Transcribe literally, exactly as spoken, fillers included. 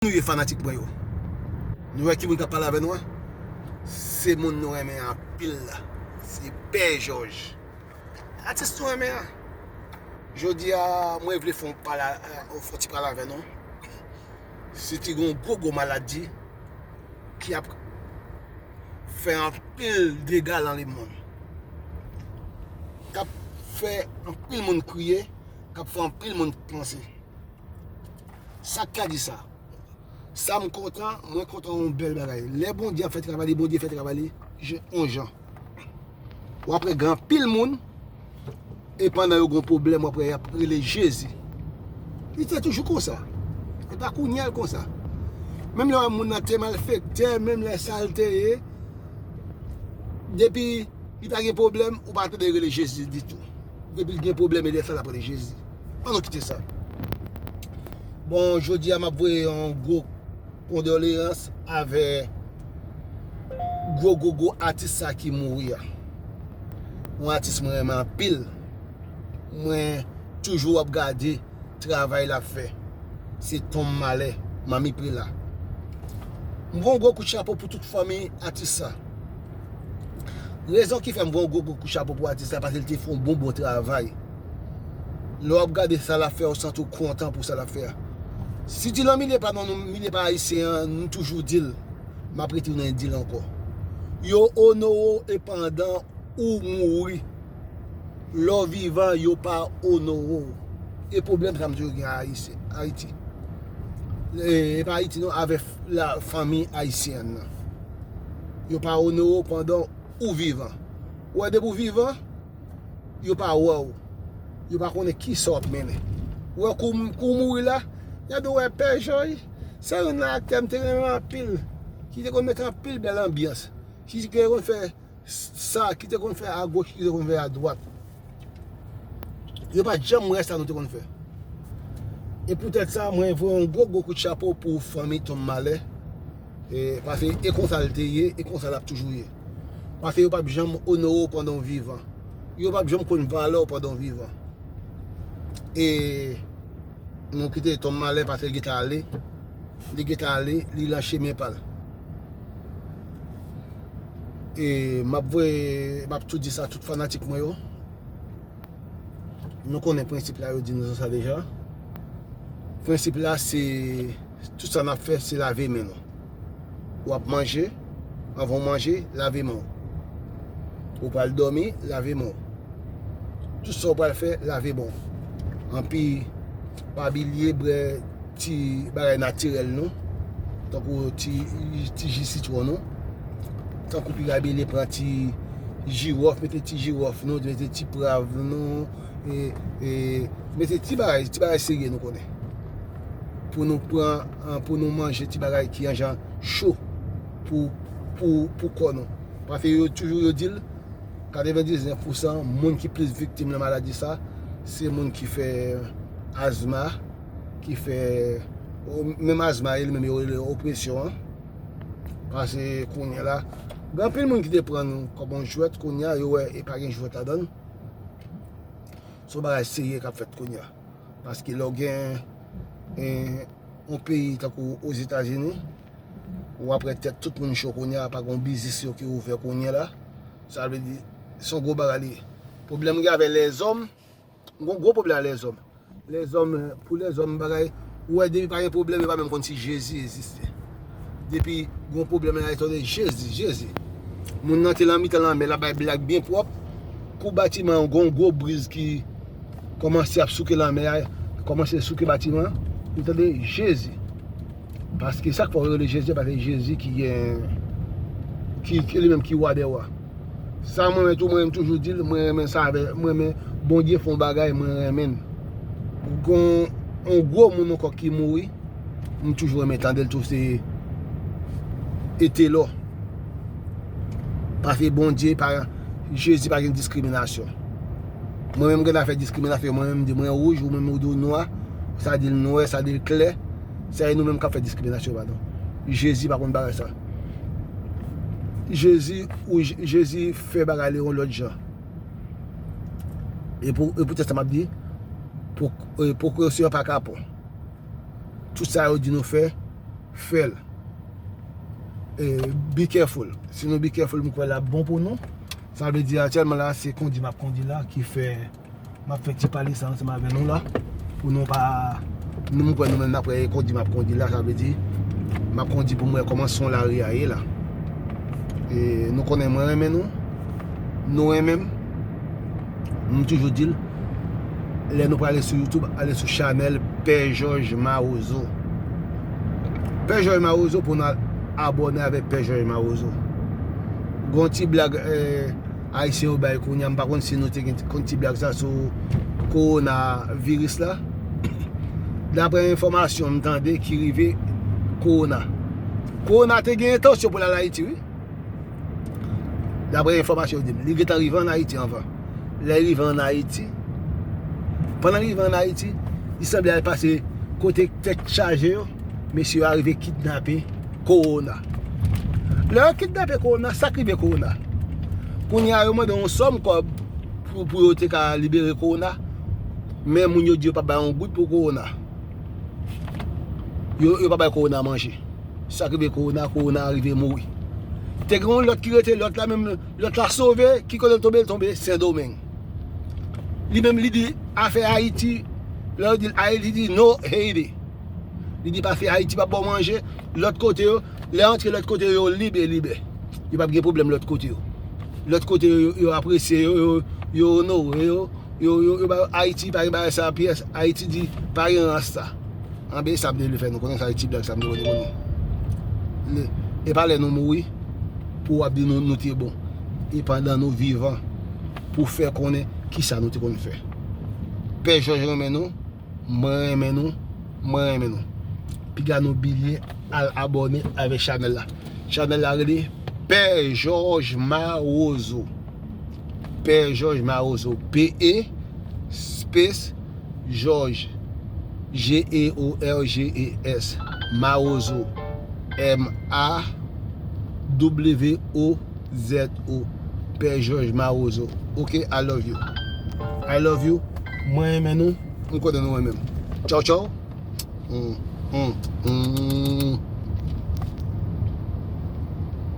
nou ye, fanatik mwen yo? Nou wè ki moun k ap pale avè nou an? Se moun nou renmen anpil la. Se Pè Jòj. Atis nou renmen an. Jodi a, mwen vle fè yon pale, yon ti pale avè nou. Se ti gon gwo, gwo maladi ki ap fè anpil dega nan lemonn. K ap fè anpil moun kriye, k ap fè anpil moun panse. Sa k ka di sa? Sa m kontan, mwen kontan yon bèl bagay. Lè Bondye ap fè travay li, Bondye fè travay li, je, yon jan. W ap wè gen anpil moun, e pandan yo gon pwoblèm, w ap wè y ap rele Jezi. Li te toujou konsa. E pa kounye a l konsa. Menm lè w wè moun nan te malfektè, menm lè sa l te ye, depi li pa gen pwoblèm, ou pa tande l rele Jezi ditou. Depi l gen pwoblèm, e lè sa l ap rele Jezi. Ann nou kite sa. Bon, jodi a, m ap voye yon gwo kondoleyans avè gwo, gwo, gwo atis sa ki mouri a. Yon atis mwen renmen anpil. Mwen toujou ap gade travay l ap fè. Se Tom Malè, Manmi Prela. M voye yon gwo kout chapo pou tout fanmi atis sa. Rezon ki fè m voye yon gwo, gwo kout chapo pou atis la, paske l te fè yon bon, bon travay. Lè w ap gade sa l ap fè, w santi w kontan pou sa l ap fè a. Si ti nan milye pa nou, nou milye pa ayisyen an, nou toujou di l. M ap retounen di l ankò. Yo onore w e pandan ou mouri. Lè w vivan, yo pa onore w. E pwoblèm sa m toujou gen Ayiti. Ayiti. E, e pa Ayiti non, avèk la fanmi ayisyèn nan. Yo pa onore w pandan ou vivan. Ou wè depi w vivan, yo pa wè w. Yo pa konnen kisa w ap mennen. Ou wè kou, kou w mouri la, y ap di w wè Pè Jòj, se youn nan aktè m te renmen anpil, ki te konn mete anpil bèl anbyans, ki te konn fè sa, ki te konn fè agoch, ki te konn fè adwat. Yo pa t janm wè sa nou te konn fè. E poutèt sa, mwen voye yon gwo, gwo kout chapo pou fanmi Tom Malè. E, paske e konsa l te ye, e konsa l ap toujou ye. Paske yo p ap janm onore w pandan w vivan. Yo p ap janm konn valè w pandan w vivan. E nou kite Tom Malè paske l gentan ale. Li gentan ale, li lan chemen pa l. E m ap voye, m ap tou di sa tout fanatik mwen yo. Nou konnen prensip la, yo di nou sa deja. Prensip la, se tout sa n ap fè, se lave men nou. W ap manje, anvan w manje, lave men w. Ou pral dòmi, lave men w. Tout sa w pral fè, lave men w. Anpi, pa bliye bwè ti bagay natirèl nou, tankou ti, ti ji sitwon nou, tankou pi gabe li pran ti jiwòf, mete ti jiwòf nou, mete ti prav nou, e, e, mete ti bagay, ti bagay serye nou konnen. Pou nou pran, an, pou nou manje ti bagay ki an jan cho pou, pou, pou kò nou. Paske yo toujou yo di l, katrevendiznèf pousan moun ki plis viktim nan maladi sa, se moun ki fè azma, ki fè, o, menm azma, e li menm yo rele opresyon an. Paske kounye a la, gen anpil moun ki te pran l kòm yon jwèt, kounye a, yo wè e pa gen jwèt ladan l. Se yon bagay serye k ap fèt kounye a. Paske lè w gen, e, yon peyi tankou Ozetazini, w ap wè tèt tout moun cho kounye a, pa gen yon biznis yo ki ouvè kounye a la. Sa vle di, se yon gwo bagay li ye. Pwoblèm gen avè lèzòm, yon gwo pwoblèm a lèzòm. Lèzòm, pou lèzòm bagay, ou wè depi pa gen pwoblèm, yo pa menm konn si Jezi egziste. Depi gon pwoblèm la, yo tande Jezi, Jezi. Moun nan te nan mitan lanmè, l ap bay blag byen pwòp. Kou batiman an, gon gwo briz ki kòmanse ap souke lanmè a, kòmanse souke batiman an, ou tande Jezi. Paske sa k fè yo rele Jezi, paske Jezi ki gen, ki, ki li menm ki wa dè wa. Sa mwen menm tou, mwen menm toujou di l, mwen renmen sa avè, mwen renmen Bondye fè yon bagay, mwen renmen l. Gon yon gwo moun ankò ki mouri, m toujou renmen tande l tou, se Etelò. Paske Bondye pa, Jezi pa gen diskriminasyon. Mwen menm, m gen afè diskriminasyon, mwen menm, m di mwen wouj, ou menm ou di w nwa, sa di l nwè, sa di l klè. Se nou menm k ap fè diskriminasyon, padon. Jezi pa konn bagay sa. Jezi, ou, Jezi fè bagay li yon lòt jan. E pou, e poutèt sa m ap di, pou, e, pwokesyon pa kapon. Tout sa yo di nou fè, fè l. E, be careful. Si nou be careful, m kwè l ap bon pou nou. Sa vle di aktyèlman la, se kondi m ap kondi la ki fè m ap fè ti pale sa ansanm avè nou la. Pou nou pa, nou m kwè nou menm n ap wè kondi m ap kondi la, sa vle di m ap kondi pou m wè kòman son lari a ye la. E nou konnen mwen renmen nou, nou renmen m. M toujou di l, lè nou prale sou YouTube, ale sou chanèl Pè Jòj Mawozo. Pè Jòj Mawozo pou nou al abòne avèk Pè Jòj Mawozo. Gon ti blag, eh, Ayisyen yo bay kounye a, m pa konn si nou te gen konn ti blag sa sou kowonaviris la. Daprè enfòmasyon m tande ki rive kowona. Kowona te gen entansyon pou l al Ayiti, wi. Daprè enfòmasyon yo di m, li gentan rive ann Ayiti anvan. Lè l rive ann Ayiti, pandan l rive ann Ayiti, li sanble al pase kote tèt chaje yo, mesye yo arive kidnape kowona. Lè yo kidnape kowona, sa k rive kowona? Kounye a, yo mande yon sòm kòb pou, pou yo te ka libere kowona, men moun yo di yo p ap bay yon goud pou kowona. Yo, yo pa bay kowona manje. Sa k rive kowona, kowona rive mouri. Te gen yon lòt ki rete, lòt la menm, lòt la sove, ki kote l tonbe, l tonbe Sendomeng. Li menm, li di afè Ayiti, lè yo di l Ayiti, li di no Haiti. Li di pa fè Ayiti pa ba w manje, lòt kote yo, lè antre lòt kote yo, yo libe, libe. Yo p ap gen pwoblèm lòt kote yo. Lòt kote yo, yo, yo apresye yo, yo, yo onore yo, yo, yo, yo ba Ayiti pa gen bagay sa pyès. Ayiti di pa gen rans sa. Anben sa m te vle fè nou konnen, sa ti blag sa m te vle konnen. E pa lè nou mouri pou w ap di nou, nou te bon. E pandan nou vivan pou fè konnen kisa nou te konn fè. Pè Jòj renmen nou, mwen renmen nou, mwen renmen nou. Piga nou bliye al abòne avèk chanèl la. Chanèl la rele Pè Jòj Mawozo. Pè Jòj Mawozo. P E space Jòj, J E O R J E S, Mawozo, M A W O Z O. Pè Jòj Mawozo. Ok, I love you. I love you. Mwen renmen nou. M konnen nou renmen m. Tchaw, tchaw. Mm, mm, mm.